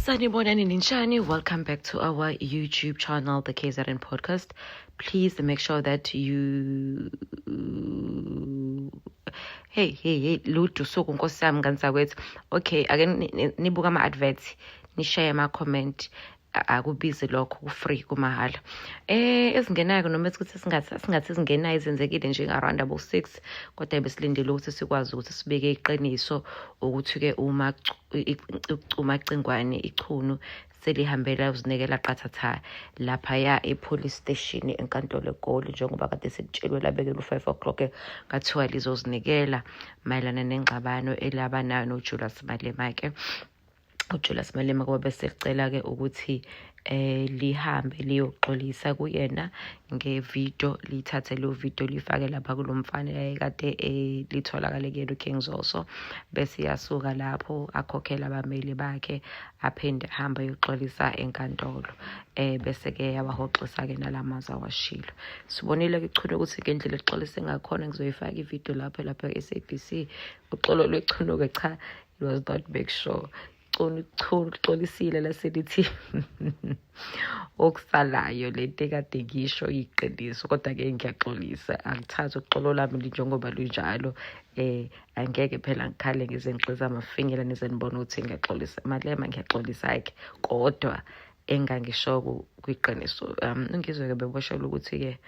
Sanibonani ninjani. Welcome back to our YouTube channel, the KZN Podcast. Please make sure that you, hey, hey, hey, ludo suku nkosi yami, ngane zakwethu. Okay, ake nibuka ama-adverts, nishaye ama-comment, akubizi lokho, ku-free, kumahala. Ezingenayo noma esithi singathi ezingenayo ezenzekile nje around abo 6, kodwa besilindele ukuthi sikwazi ukuthi sibeke iqiniso ukuthi-ke uma uMacingwane ichunu selihambela uzinikela qathatha laphaya e-police station enkantolo eGoli, njengoba kade sekutshelwe, labekela u-5 o'clock, kathiwa lizozinikela mayelana nengxabano elaba nayo noJulius Malema-ke. uJulius Malema kuba besecela-ke ukuthi lihambe liyoxolisa kuyena ngevideo, lithathe leyo video lifake lapha kulo mfana yayekade litholakale kuyena uKing Zoso, bese yasuka lapho akhokhela abameli bakhe, aphinde ahambe ayoxolisa enkantolo, bese-ke yawahoxisa-ke nalamazwi awashilo. Sibonile-ke ichunu ukuthi ngendlela exolise ngakhona. Ngizoyifaka ividiyo lapha e-SABC. Uxolo lwechunuke, cha, it was not make sure Chunu chunu xolisile laselithi okusalayo lento ekade ngisho iqiniso, kodwa-ke ngiyaxolisa, angithathi uxolo lami njengoba lunjalo. Angeke phela ngikhale ngize ngixize amafinyela nize nibone ukuthi ngiyaxolisa. Malema, ngiyaxolisa-ke, kodwa engangisho kwiqiniso. Ngizwe-ke beboshelwa ukuthi-ke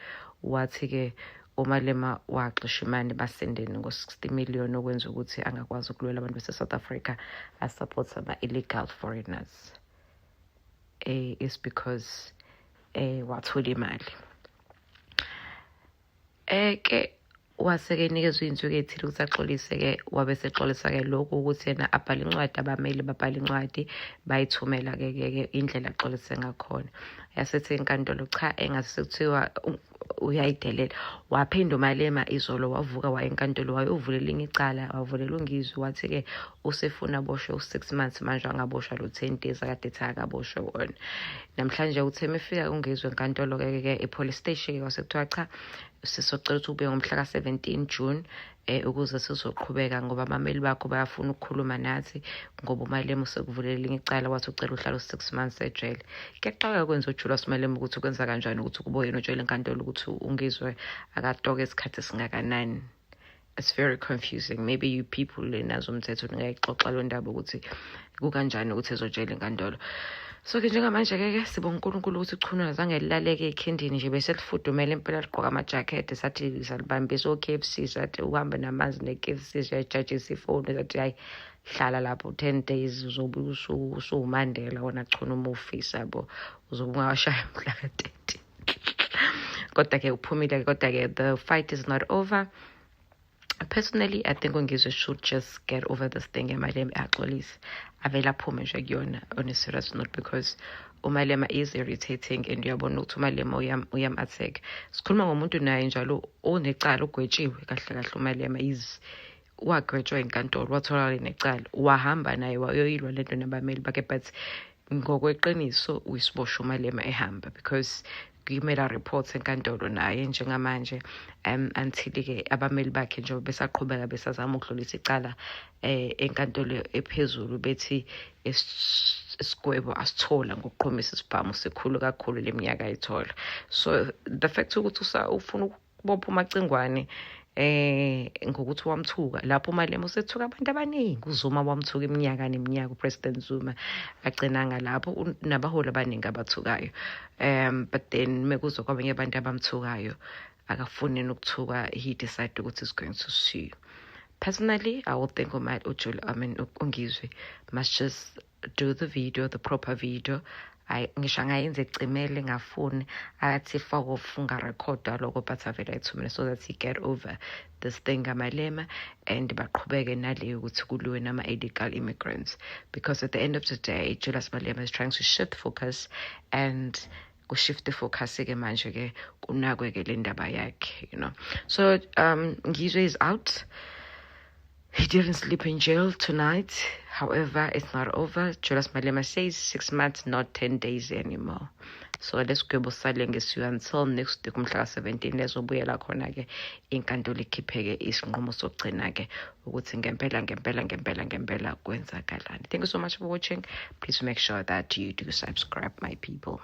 wathi-ke uMalema waxisha imali basendeni ngo-60 million, okwenza ukuthi angakwazi ukulwela abantu base-South Africa, asupport ama-illegal foreigners, is because wathola imali. Ke wase-ke nikezwa iy'nsuku ey'thile ukuthi axolise-ke, wabe sexolisa-ke lokhu ukuthi yena abhale incwadi, abameli babhale incwadi, bayithumela-ke ke indlela axolise ngakhona. Yasethi inkantolo cha, engase sekuthiwa uyayidelela. Waphinda uMalema izolo wavuka waya enkantolo, wayovula elinye icala, wavulela uNgizwe, wathi-ke usefuna aboshwe u-6 months manje, angaboshwa lo 10 days akade ethi akaboshwe wona. Namhlanje uthe mefika uNgizwe enkantolo-ke ke e-police station-ke, kwase kuthiwa cha, sizocela ukuthi ubuye ngomhla ka-17 June ukuze sizoqhubeka, ngoba abameli bakho bayafuna ukukhuluma nathi, ngoba uMalema usekuvulela elinye icala, wathi ucela uhlala u-6 months ejele. Kuyaqala kwenza uJulius Malema ukuthi ukwenza kanjani ukuthi kube yena otshela inkantolo ukuthi uNgizwe akatoke isikhathi esingakanani. It's very confusing. Maybe you people lenazo umthetho ningayixoxa lo ndaba ukuthi kukanjani ukuthi ezotshela inkantolo. So-ke njengamanje-ke ke sibonga uNkulunkulu ukuthi uchunu azange lilaleke ekhindini nje, bese lifudumele impela, ligqoka amajakhethi, sathi salibambisa o-KFC, sathi uhambe namanzi ne-KFC, siyajajisa ifoni, sathi hayi, hlala lapho 10 days, uzobe usuwuMandela wona chunu uma ufisa yabo, uzobe ungawashaya mhla ka-30. Kodwa-ke uphumile, kodwa-ke the fight is not over. Personally, I think uNgizwe should just get over this thing eMalema, axolise, avele aphume nje kuyona on a serious note, because uMalema is irritating and uyabona ukuthi uMalema uyam-attack. Sikhuluma ngomuntu naye njalo onecala, ugwetshiwe kahle kahle. uMalema is wagwetshwa inkantolo, watholakala necala, wahamba naye wayoyilwa lento nabameli bakhe, but ngokweqiniso uyisiboshwa uMalema ehamba, because kumele areport enkantolo naye njengamanje, until-ke abameli bakhe njengoba besaqhubeka besazama ukudlulisa icala enkantolo ephezulu, bethi isigwebo asithola ngokuqhumisa isibhamu sikhulu kakhulu leminyaka ayithola. So the fact ukuthi ufuna ukubopha uMacingwane ngokuthi wamthuka lapho uMalema usethuka abantu abaningi, uZuma wamthuka iminyaka neminyaka, uPresident Zuma agcinanga lapho, nabaholi abaningi abathukayo, but then mekuzo kwabanye abantu abamthukayo akafuni nokuthuka, he decided ukuthi is going to sue. Personally, I would think uJul, I mean uNgizwe must just do the video, the proper video. Hayi, ngisho angayenza ecimele, ngafuni athi fuck off, ungarekhodwa lokho, but avele ayithumele so that he get over this thing ngaMalema and baqhubeke naleyo ukuthi kuliwe nama-illegal immigrants, because at the end of the day Julius Malema is trying to shift focus and kushift focus-ke manje-ke kunakwe-ke le ndaba yakhe. So Ngizwe is out. He didn't sleep in jail tonight. However, it's not over. Julius Malema says 6 months, not 10 days anymore. So lesigwebo salengisiwe until next week, umhla ka-17, lezobuyela khona-ke inkantolo, ikhiphe-ke isinqumo sokugcina-ke ukuthi ngempela ngempela ngempela ngempela kwenzakalani. Thank you so much for watching. Please make sure that you do subscribe, my people.